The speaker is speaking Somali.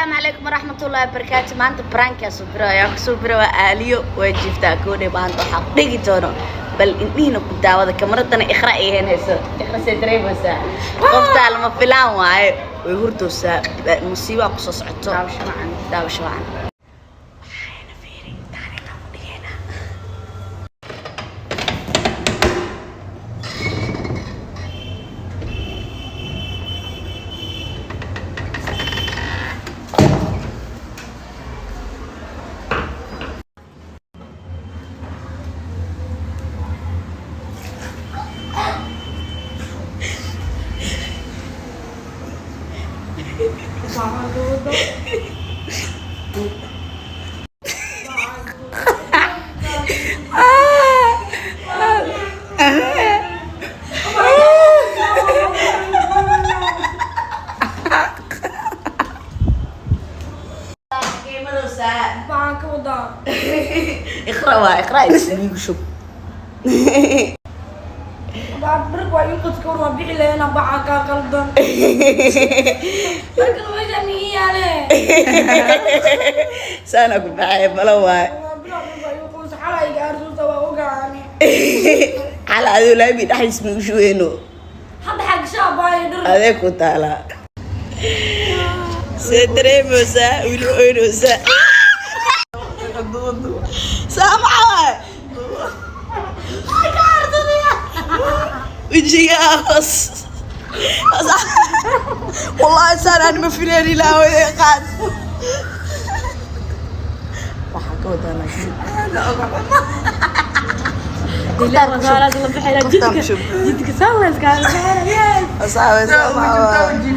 Asalaamu calaykum waraxmatullaahi wabarakaatu. Maanta prank-kaa soo biro ayaa kusoo biro, waa Aaliyo, way jiiftaa koodhe. Maanta waxaa ku dhegi doono, bal indhihiina ku daawada. Kamaradana Iqra ay heen hayso. Iqra, see dareemaysaa? Qoftaa lama filaan waaye, way hurdoosaa, musiibaa kusoo socoto. Daawasho wacan. Daawasho wacan. Waxayna fiiri taariikhda ku dhigeynaa. Waxaan ka wadaa. Iqra waa Iqra, ismiigu shub. Bark waa ii qodka, war waa bixi lahayna, bacaa kaa qaldan. Markan meeshaan ii yaale. Saana ku baxay balo waaye. Waa bilow, waa ii qoys xalay gaarsuusa, waa ogaani. Xala adoo laami dhexdiis miigu shubeyno. Hadda xag shaabaay dhar. Adee ku taalaa. See dareemaysaa? Wili oynaysaa. Saa maxaa waaye? Wejigaa hoos. Wallahi saan aan ma fileen, ilaa hooyaday qaad. Waxaa ka wadaa laakiin koftaan ku shub. Jidka saan la iskaaga bixinaya. Asxaabe, saa maxaa waaye?